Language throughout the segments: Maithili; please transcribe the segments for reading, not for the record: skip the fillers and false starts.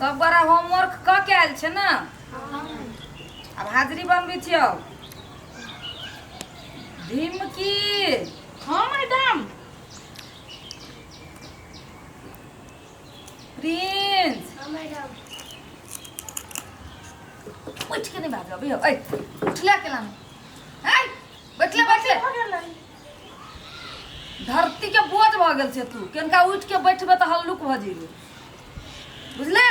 सब गोरा होमवर्क कऽ के आयल छै ने? आब हाजिरी बनबै छियौ। ढिमकी। हाँ मैडम। प्रिंस। हाँ मैडम। उठ के नहीं भाग अभी ऐ उठले अकेला में ऐ बैठले बैठले। भऽ गेलै। धरती के बोझ भऽ गेल छै। तू केनका उठ के बैठबे तऽ हल्लुक भऽ जेबे, बुझले?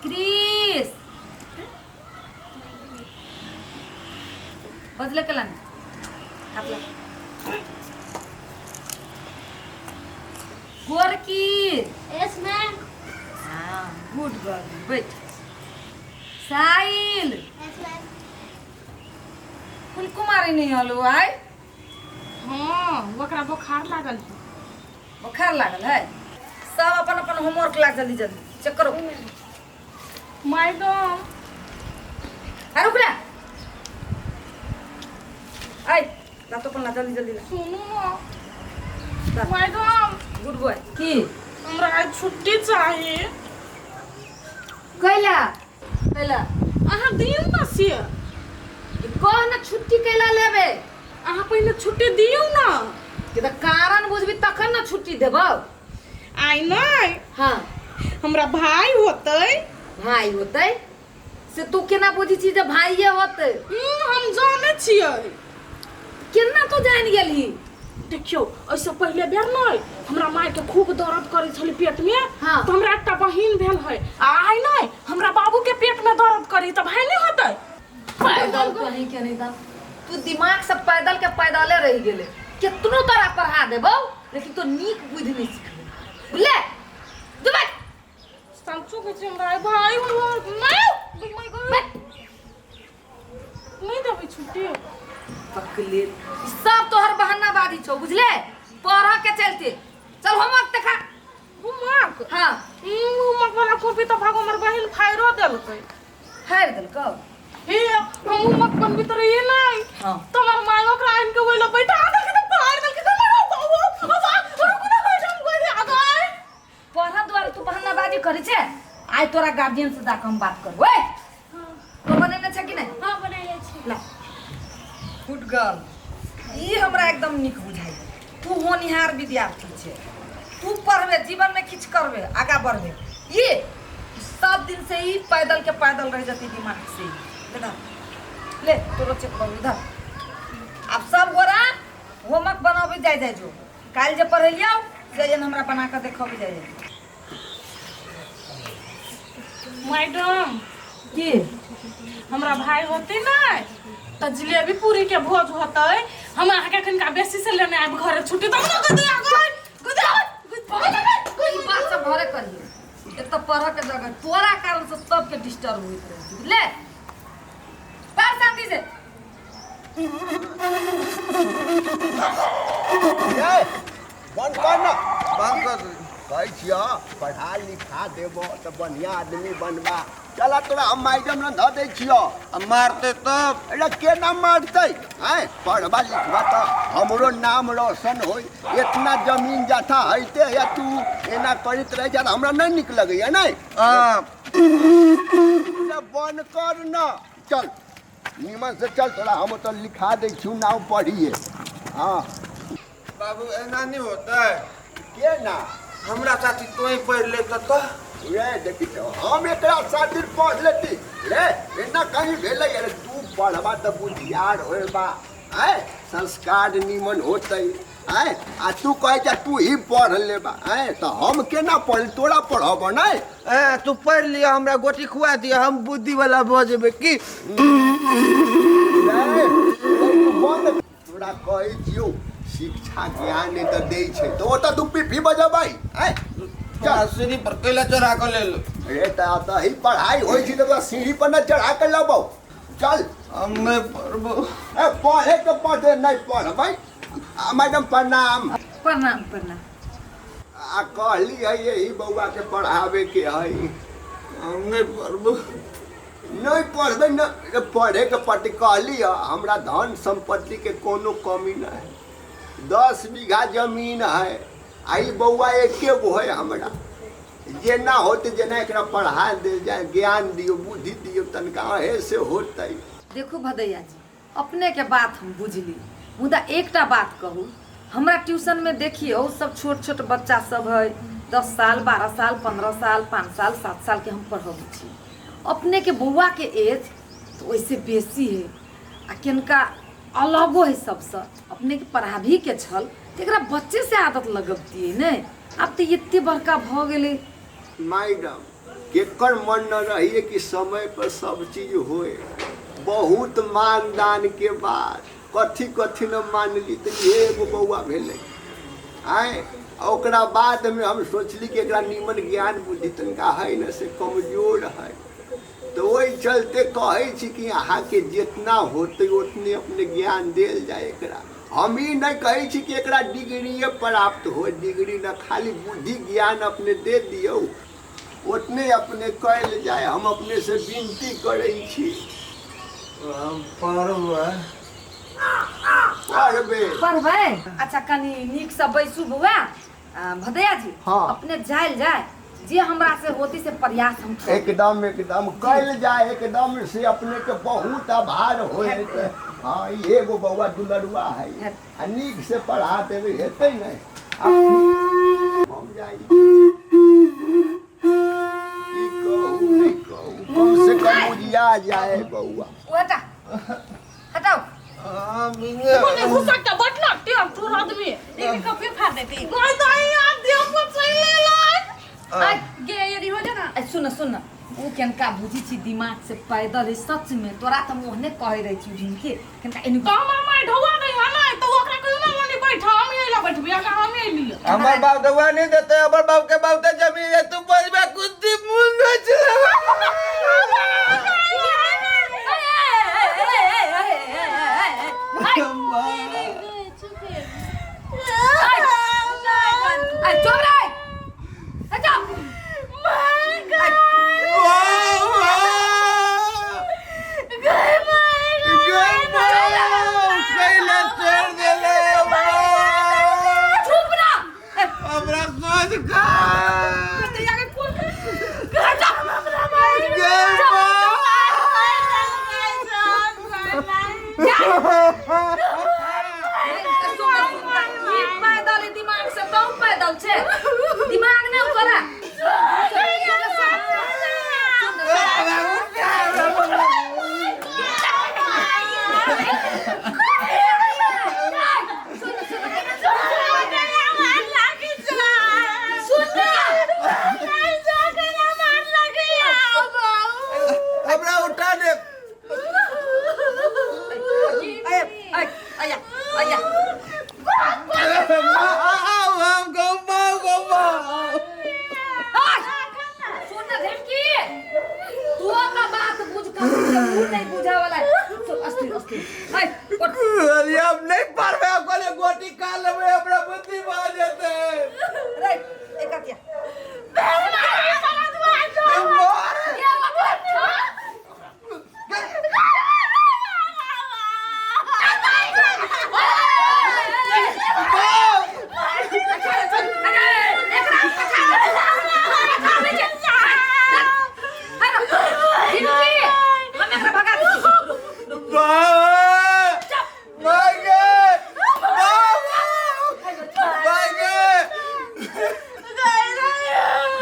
क्रिस बजले केला ने हाथ लगा। गोरकी। Yes ma'am. हाँ, गुड गर्ल, बैठ। साहिल। Yes ma'am. फुलकुमारी नहीं हलो आइ? हाँ, ओकरा बोखार लागल है। बोखार लागल है। सब अपन अपन होमवर्क ला, जल्दी जल्दी चेक करो। मैडम। आ रुक ना, आइ ला तो अपन ला, जल्दी जल्दी ला। सुनू ना मैडम। गुड बॉय की। हमरा आइ छुट्टी चाही। कैला कैला? अहाँ दियौ ना से। कह ना, छुट्टी कैला लेबे? अहाँ पहिने छुट्टी दियौ ना। कि तऽ कारण बुझबी तखन ने छुट्टी देबौ। आइ नहि। हाँ। हमरा भाई होतै। भाई होतै से तू केना बुझी छी जे भाइये होतै? हम जानै छियै। केना तू जानि गेलही? देखियौ, एहिसँ पहिले बेर नहि हमरा मायके खूब दर्द करै छलै पेटमे। हाँ। तऽ हमरा एकटा बहिन भेल है आ आइ नहि हमरा बाबूके पेटमे दर्द करी तऽ भाय नहि होतै? पैदल कहीं के नहीं था, तू दिमाग से पैदल के पैदले रहि गेले। केतनो तोरा पढ़ा देबौ लेकिन तो नीक बुद्धि नहीं सिखबे, बुझले? जो बैठ। साँचो कहै छी, हमरा आइ भाय होय नहि। बैठ। नहि देबै छुट्टी? पकले ई सब तोहर बहानाबाजी छौ, बुझले? पढ़ के चलते। चल, होमवर्क देखा। होमवर्क? हाँ। होमवर्क वाला कॉपी तऽ भागो हमर बहिन फाड़ियो देलकै। फाड़ि देलकौ? हे, हम होमवर्क बनबैत रहियै नहि। हाँ। तऽ हमर माय ओकरा आनि के ओहि लए बैठा देलकै तऽ फाड़ि देलकै। तऽ रुकू ना मैडम, गोरे आगाँ। पढ़ दुआरे तू बहानाबाजी करै छै? आइ तोरा गार्जियन से जाके हम बात करबै। तो बनेने छै कि नहि? हाँ, बनेने छी। ला। गुड गर्ल, ई हमरा एकदम नीक बुझाइ। तू होनिहार विद्यार्थी छै, तू पढ़बे, जीवनमे किछु करबे, आगाँ बढ़बे। ई सब दिन से ई पैदल के पैदल रह जती दिमाग से। ले धर, ले तोरो चेक करू इधर। आब सब गोरा होमवर्क बनाबे जाय जाय जो। काल्हि जे पढ़ेलियौ से जन हमरा बना कऽ देखबे जाय जाय। मैडम। की? हमरा भाई होते ने तऽ जिलेबी पूरी के भोज होतै। हम अहाँके कनिका बेसी से लेने आबि घरे छुट्टी तब ने गुदे आगै गुदे। ई बात सब घरे करिए, एतऽ पढ़ऽ के जगह। तोरा कारण से सबके डिस्टर्ब होइत रहै छै, बुझले? पढ़ शांति से। ए, बंद कर ना, बंद कर। कहै छियह, पढ़ा लिखा देबो तऽ बढ़िआँ आदमी बनबा। चल, तोरा हम मैडम लग धऽ दै छियह। आ मारते तब? अरे, केना मारतै? आँय, पढ़बा लिखबा तऽ हमरो नाम रोशन होई। इतना जमीन जथा हइते या तू एना करैत रह जा, हमरा नहि नीक लगैया। नहि। आ बंद कर ना, चल निमन से चल। तोरा हम तो लिखा दै छियौ नाम, पढ़िए। हाँ। बाबू, एना नहीं होता है। के ना? हमरा साथी तोही पढ़ ले तऽ। रे देखी तो, हम एकरा साथी पढ़ लेती रे? एना कहीं भेलै? अरे, तू पढ़बा तऽ बुधियार होएबा, आँय, संस्कार निमन होतै। आँय, आ तू कहै छ तू ही पढ़ लेबा, आँय, तऽ हम केना पढ़ तोरा पढ़ब नहि? ए, तू पढ़ लिअ, हमरा गोटी खुआ दिअ, हम बुद्धि वाला भऽ जेबै की? रे, तू बंद। तोरा कहै छियौ, शिक्षा ज्ञान तऽ दै छै तऽ ओतऽ तू पीपी बजबै? आँय, तोरा सीढ़ी पर कैला चढ़ा कऽ लेल? रे, तऽ एतऽ ही पढ़ाइ होइ छै तऽ तोरा सीढ़ी पर न चढ़ा के लबौ? चल। हम नहि पढ़बो। ए, पढ़े के पढ़े, नहि पढ़बै। आ, मैडम प्रणाम। प्रणाम प्रणाम। आ कहली है यही बौआ के पढ़ावे के है। हम नहि पढ़बो। नहीं पढ़बै न रे, पढ़े के पड़तै। कहली है, हमरा धन संपत्ति के कोनो कमी नहीं है। 10 बीघा जमीन है। आ ई बौआ एके गो है हमरा। जेना होतै जेना एकरा पढ़ा देल जाय, ज्ञान दियौ, बुद्धि दियौ, तनिका अहे से होतै। देखू भदैया जी, अपनेके बात हम बुझली, मुदा एकटा बात कहू, हमरा ट्यूशनमे देखियौ सब छोट छोट बच्चा सब है, 10 साल 12 साल 15 साल 5 साल 7 सालके हम पढ़बै छी। अपनेके बौआके एज तऽ ओहिसँ बेसी है आ किनका अलगो है सबसँ। अपनेके पढ़ाबीके छल तऽ एकरा बच्चेसँ आदत लगबतियै ने, आब तऽ एते बड़का भऽ गेलै। मैडम, केकर मन न रहिए कि समय पर सब चीज होए। बहुत मान दान के बाद कथी कथी न मानली तऽ इहे एगो बौआ भेलै। आँय, आ ओकरा बाद में हम सोचली कि एकरा नीमन ज्ञान बुद्धि तनिका है न, से कमजोर है, तऽ ओहि चलते कहै छी कि अहाँके जितना होतै उतने अपने ज्ञान देल जाय एकरा। हम ई नहि कहै छी कि एकरा डिग्रीए प्राप्त हो, डिग्री न, खाली बुद्धि ज्ञान अपने दे दियौ, ओतने अपने कयल जाय। हम अपने से विनती करै छी। हम पढ़बै। पढ़बै। पढ़बै? अच्छा कनि नीकसँ बैसू बौआ। भदैया जी, हाँ। अपने जायल जाय, जे हमरा से होती से प्रयास हम करब। एकदम एकदम कयल जाय, एकदम से अपने के बहुत आभार होयत। हाँ, ई एगो बौआ दुलरुआ है आ नीक से पढ़ा देबै हेतै नहि। आ हम जाइ की कहू नहि कहू, कम से कम उजिया जाए बौआ। ओ हटा हटाओ। कोने घुसा के बटना टेम चोर आदमी एक कॉफी फाड़ देती। गई दाई आप दियो पर सही ले ला। आय गे ये हो जा ना। आय, सुन सुन, ओ केनका बुझी छी दिमाग से पैदल है सच में। तोरा तऽ मोहने कहै रहै छी झुमके केनका एनी तो हम माय ढौआ नहीं है ना, तो ओकरा कहियो ना मनी बैठा, हम यही ला बैठबी, अगर हम यही लियो। हमर बाप दवा नहीं देते, हमर बाप के बाप ते जमीन है, तू बजबे कुत्ती मुंह हमरा सोच का पैदल दिमाग से तो पैदल छे, दिमाग ने तोरा। हमरा उठा दे। सुन ना धमकी, तू का बात बुझ कर तू नहीं बुझा वाला है। सुन, अस्थिर अस्थिर आय उठ। अरे हम नहीं पढ़बै, हम कहलियै गोटी खा लेबै, हमरा बुद्धि भऽ जेतै। रे एक अतिया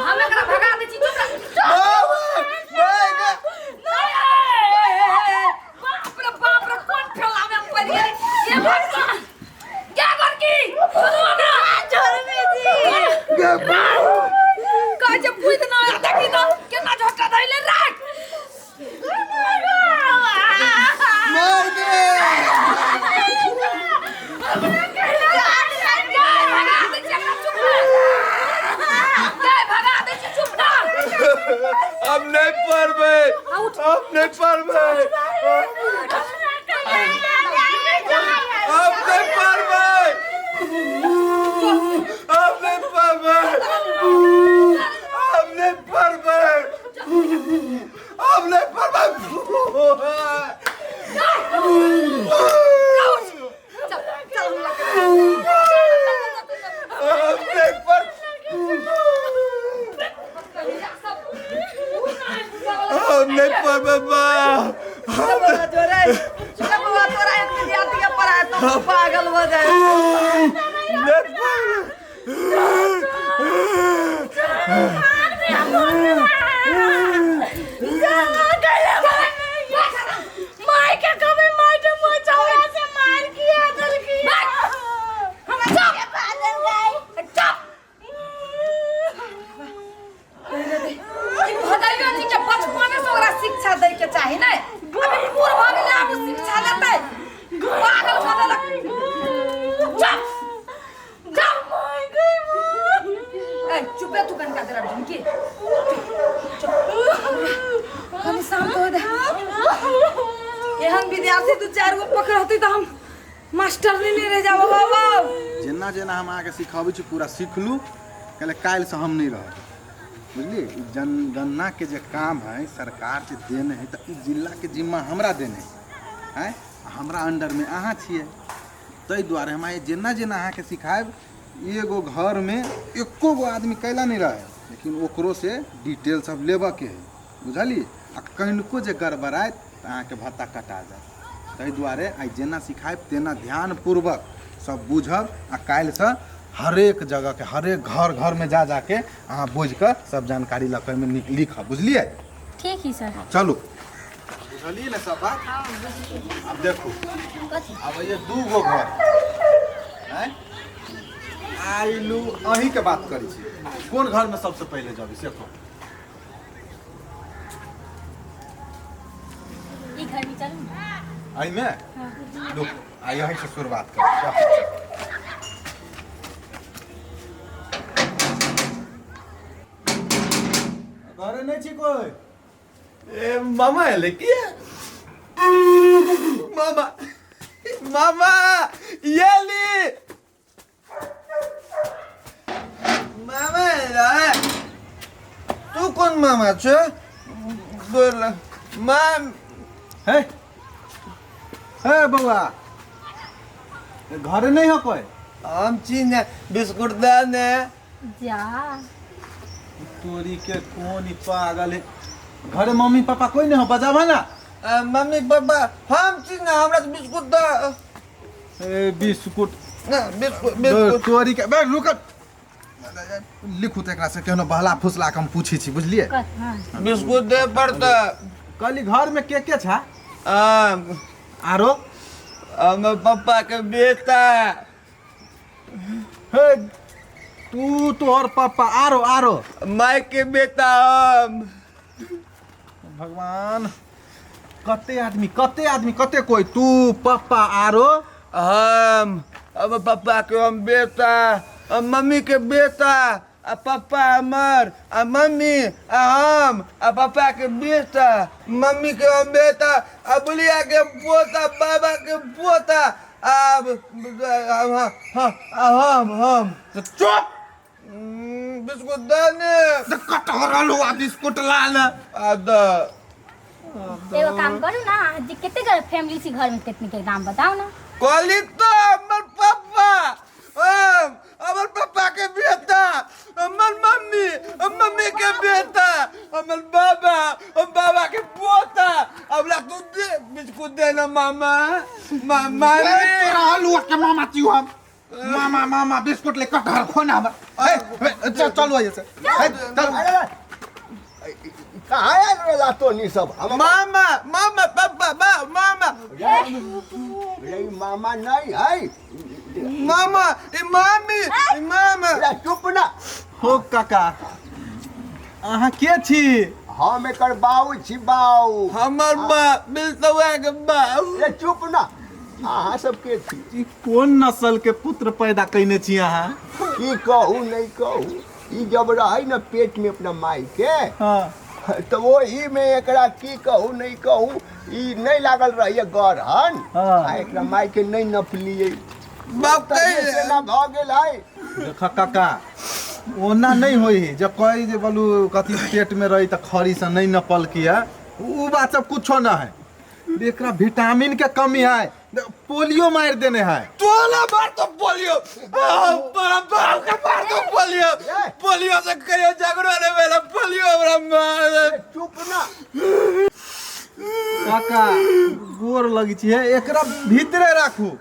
हम एकरा भगा दै छी, चुप रह। बाप रे बाप रे, कोन ठेला में पड़ गेली ये भगवान। क्या कर की सुनो ना कहै छै बुझि न देखी त केना झटका धैले राख। भगा दै छी एकरा, चुप रह। भगा दै छी, चुप रह। हम नहीं पढ़बै, हम नहीं पढ़बै, हम नहीं पढ़बै, हम नहीं पढ़बै, हम नहीं पढ़बै, हम नहीं पढ़बै। चल चल हमरा हम नहीं हम नहीं पढ़बै बा। बौआ तोरा, बौआ तोरा एक विद्यार्थी के पढ़ाए तो पागल हो जाए। नहीं पढ़बै। माय के कभी माय के मोचौड़ा से मार किया देलकी। हमरा चुप चुप। ई भदैया जी के बचपने से ओकरा शिक्षा दै के चाही नै। अभी बूढ़ भऽ गेलै, आब शिक्षा लेतै? पागल कऽ देलक। चुप चुप। ए चुपे तू कनिका देर झुमकी, कनि शांत हो दे। एहन विद्यार्थी दू चारि गो पकड़तै तऽ हम मास्टर नहीं रह जाबो बाबा। जेना जेना हम अहाँके सिखाबै छी पूरा सीख लू, कहले काल्हिसँ हम नहि रहब, बुझलियै? ई जनगणनाके जे काम है सरकार जे देने है, तऽ ई जिलाके जिम्मा हमरा देने है, आँय, हमरा अंडरमे अहाँ छियै, ताहि दुआरे हम आइ जेना जेना अहाँके सिखायब, एगो घरमे एको गो आदमी कैला नहि रहै, लेकिन ओकरो से डिटेल सब लेबऽके है, बुझलियै? आ कनिको जे गड़बड़ायत तऽ अहाँके भत्ता कटा जायत। ताहि दुआरे आइ जेना सिखायब तेना ध्यानपूर्वक सब बुझब आ काल्हिसँ हरेक जगहके हरेक घर घरमे जा जाके अहाँ बुझिकऽ सब जानकारी लऽ कऽ ओहिमे लिखब, बुझलियै? ठीक ही सर। चलू, बुझलियै ने सब बात? आब देखू, आब ये 2 गो घर आँय, आइलू अहीँके बात करै छी, कोन घरमे सबसँ पहिले जबी से कहू। ई घर में चलू ना। एहिमे रुक, आ यहीं से शुरुआत कर। घरे नहीं छी कोई? ए मामा एलै की? मामा, मामा एली, मामा एलै। तू कोन मामा छ? बोल माम। हे हे बौआ, घरे नहीं हो कोई? हम छी ने, बिस्कुट दे ने। जा तोरी के, कोन ई पागल है? घरे मम्मी पापा कोई नहीं हो? बजाबा ना। मम्मी पापा हम छी ने, हमरा से बिस्कुट दे। ए बिस्कुट ना, बिस्कुट बिस्कुट। तोरी के, बे रुक, लिखू तऽ एकरा से केहनो बहला फुसला के हम पूछै छी, बुझलियै? हाँ। बिस्कुट दे पड़ता। कहली घर में के के छा? आम। आरो? हमर पप्पा के बेटा। हे तू, तोहर पापा, आरो आरो? माय के बेटा हम। भगवान, कते आदमी, कते आदमी, कते कोई? तू, पापा, आरो? हम, हमर पप्पा के हम बेटा, हम मम्मी के बेटा, आ पप्पा हमर, आ मम्मी, आ हम, आ पप्पा के बेटा, मम्मी के हम बेटा, आ बुलिया के पोता, बाबा के पोता, आब हाँ, हम तऽ चुप। बिस्कुट दे ने। तऽ कटहर आलू आ बिस्कुट ला ने। आ दे। एगो काम करू ना, अहाँ जे कते फैमिली छी घर में, कितने के नाम बताओ ना। कहली तो हमर पप्पा, हम, हमर पप्पा के बेटा, हमर मम्मी, हम मम्मी के बेटा, हमर बाबा, हम बाबा के पोता। अब ला तू दे बिस्कुट दे ना मामा, मामा रे। तोरा आलू के मामा छियौ हम? मामा मामा बिस्कुट ले, कटहर खो ना हमर। ए, ए, चल चल ओइसे, ए, चल। अरे कहाँ आयल रहला तोनी सब? हम मामा, मामा, पापा, बा मामा। रे, ई मामा नहीं है। मामा, ई मामी, ई मामा। रे, चुप ना। हो काका, अहाँ के छी? हम एकर बाऊ छी, बाऊ। हमर बाप बिलतवा के बाप। रे चुप ना, अहाँ सब के छी? ई कोन नस्ल के पुत्र पैदा कैने छी अहाँ? की कहू नहीं कहू, ई जब रहे न पेट में अपना माई के, तो वही में एकरा की कहू नहीं कहू, ई नहीं लागल रही गरहन। आ एकरा माई के नहीं नपलिए। बाप तहिए से ना भऽ गेल है। देख काका, ओना नहीं होई है जब कही जे बोलू कथी पेट में रही तऽ खरी से नहीं नपल किया, उ बात सब कुछो ना है। एकरा विटामिन के कमी है। पोलियो मारि देने है। तोला मार तो पोलियो, बड़ा बाप के मार तो पोलियो। पोलियो से कहियो झगड़ो नहीं भेल, पोलियो हमरा मार। चुप ना। काका गोर लगी छी, एकरा भीतरे राखू,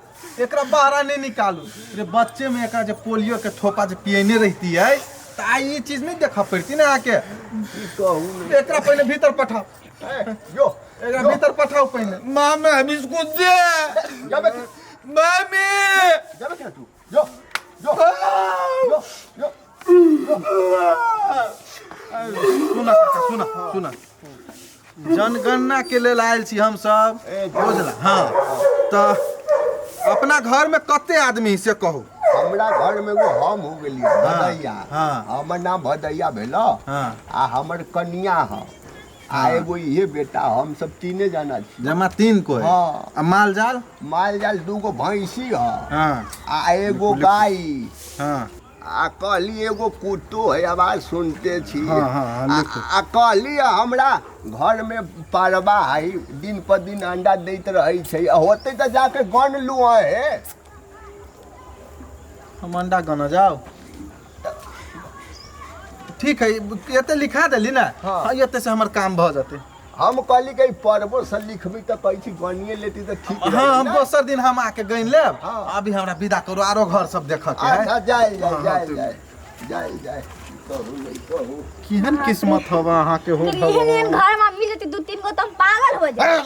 एकरा बाहर नहीं निकालू। रे बच्चे में एकरा जे पोलियो के थोपा जे पियने रहती है त आई ई चीज नहीं देखा पड़ती ना आके। कहू एकरा पहले भीतर पठाओ। यो एकरा भीतर पठाओ पहले। मामे हम इसको दे। जाबे मामी जाबे के तू यो यो यो यो। सुना काका, सुना सुना, जनगणना के लेल आयल छी हम सब, बुझला? हाँ, तऽ अपना घर में कते आदमी से कहू? हमरा घर में एगो हम हो गेली भदैया। हाँ। हमर नाम भदैया भेल। हाँ। आ हमर कनिया ह आ एगो इहे बेटा, हम सब तीने जना छी। जमा तीन को है। हाँ। आ माल जाल? माल जाल दूगो भैंसी ह। हाँ। आ एगो गाय। हाँ। आ कहली एगो कुत्तो है, आवाज सुनते छी। हाँ, हाँ, हाँ, लिखू। आ कहली हमरा घर में परबा है, दिन पर दिन अंडा दैत रहै छै, आ होतै तऽ जाके गन लू है। हम अंडा गना जाओ। ठीक है, एते लिखा देली ना? हाँ। हाँ, एते से हमर काम भऽ जेतै। हम कहली कि परबो से लिखबी तऽ कहै छी गनिए लेती तऽ ठीक। हाँ, हम दोसर दिन हम आके गनि लेब। हाँ। अभी हमरा विदा करू, आरो घर सब देखऽ के है। अच्छा, जाय जाय। हाँ, जाय तू- जाय जाय जाय, कहू नहीं कहू। केहन किस्मत हवा अहाँ के हो। लेकिन एहन एहन घर में मिल जेतै दू तीन गो तऽ हम पागल हो जाए।